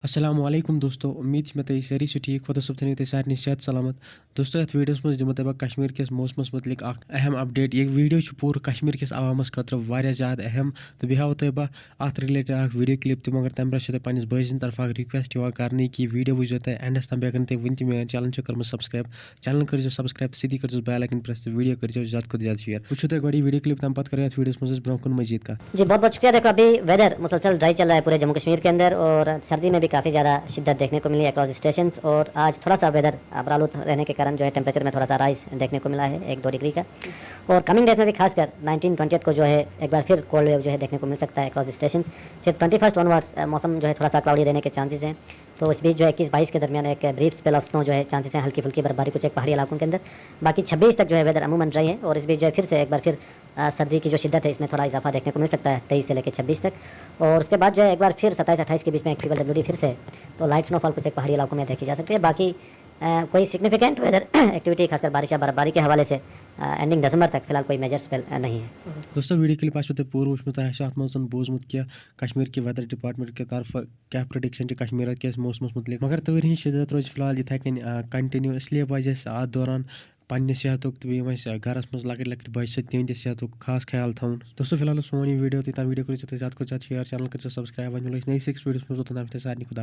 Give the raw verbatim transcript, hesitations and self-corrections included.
السلام علیکم دوستو، امید چھِ مےٚ تُہۍ سٲری چھِو ٹھیٖک۔ خۄدا صٲب تھٲینو تُہۍ سارنٕے صحت سلامت۔ دوستو، یتھ ویڈیوس منٛز دِمو تۄہہِ بہٕ کشمیر کِس موسمس متعلق اکھ اہم اپڈیٹ۔ یہِ ویڈیو چھُ پوٗرٕ کشمیر کِس عوامس خٲطرٕ واریاہ زیادٕ اہم، تہٕ بیٚیہِ ہاوو تۄہہِ بہٕ اتھ رِلیٹڈ اکھ ویڈیو کلپ تہِ۔ مگر تمہِ برونٛہہ چھِ تۄہہِ پننِس بٲے سٕنٛدِ طرفہٕ اکھ ریکویسٹ یِوان کرنہٕ کہِ ویڈیو وٕچھزیو تُہۍ اینڈس تام، بیٚیہِ اگر نہٕ تُہۍ وُنہِ تہِ میٲنۍ چینل چھِ کٔرمٕژ سبسکرایب، چینل کٔرزیو سبسکرایب، سۭتی کٔرزیو بیل آیکن پریس تہٕ ویڈیو کٔرزیو زیادٕ کھۄتہٕ زیادٕ شیئر۔ وٕچھِو تُہۍ گۄڈٕ یہِ ویڈیو کلپ، تمہِ پتہٕ کرو یتھ ویڈیوس منٛز أسۍ برونٛہہ کُن مزید کتھ۔ جی، बहुत बहुत शुक्रिया। देखो, अभी वेदर मुसलसल ड्राई चल रहा है पूरे जम्मू कश्मीर के अंदर और सर्दी में भी काफ़ी ज़्यादा शिद्दत देखने को मिली अक्रॉस स्टेशंस। और आज थोड़ा सा वेदर बरालूत रहने के कारण जो है टेम्परेचर में थोड़ा सा राइज देखने को मिला है एक दो डिग्री का। और कमिंग डेज में भी खासकर नाइनटीन ट्वेंटियथ को जो है एक बार फिर कोल्ड वेव जो है देखने को मिल सकता है अक्रॉस स्टेशंस। फिर ट्वेंटी फर्स्ट ऑनवर्ड्स मौसम जो है थोड़ा सा क्लाउडी रहने के चांसेस हैं। तो इस बीच जो है इक्कीस बाईस के दरमियान एक ब्रीफ स्पेल ऑफ स्नो जो है चांसेस हैं, हल्की फुल्की बर्फबारी कुछ एक पहाड़ी इलाकों के अंदर। बाकी छब्बीस तक जो है वेदर अमूमन ड्राई है और इस बीच जो है फिर से एक बार फिर अ, सर्दी की जो शिद्दत है इसमें थोड़ा इजाफा देखने को मिल सकता है तेईस से लेकर छब्बीस तक। और उसके बाद जो है एक बार फिर सत्ताईस अट्ठाईस के बीच में एक फीवर डब्ल्यू डी फिर से, तो लाइट स्नोफॉल कुछ एक पहाड़ी इलाकों में देखी जा सकती है। बाकी अ, कोई सिग्निफिकेंट वेदर एक्टिविटी खासकर बारिश या बर्फबारी के हवाले से एंडिंग दिसंबर तक फिलहाल कोई मेजर स्पेल नहीं है। दोस्तों, ویڈیو کلپ آسیو تۄہہِ پوٗرٕ وٕچھمُت، تۄہہِ آسیو اتھ منٛز بوٗزمُت کہِ کشمیر کہِ ویدر ڈپارٹمنٹ کہِ طرفہٕ کیٛاہ پریڈکشن چھِ کشمیرس کِس موسمس متعلق۔ مگر تۭرِ ہٕنٛز شدت روزِ فی الحال یِتھے کٔنۍ کنٹینیو، اس لیے پزِ اسہِ اتھ دوران پننہِ صحتُک تہٕ بیٚیہِ یِم اسہِ گرس منٛز لۄکٕٹۍ لۄکٕٹۍ بچہِ چھِ تِہنٛدِ صحتُک خاص خیال تھاوُن۔ دوستو، فی الحال اوس سون یہِ ویڈیو تہٕ تام، ویڈیو کٔرِو تُہۍ زیادٕ کھۄتہٕ زیادٕ شیئر، چینل کٔرزیو سبسکرایب۔ وۄنۍ مِلو أسۍ نٔیِس أکِس ویڈیوس منٛز، توٚتام چھِ تۄہہِ سارنٕے خۄدایَس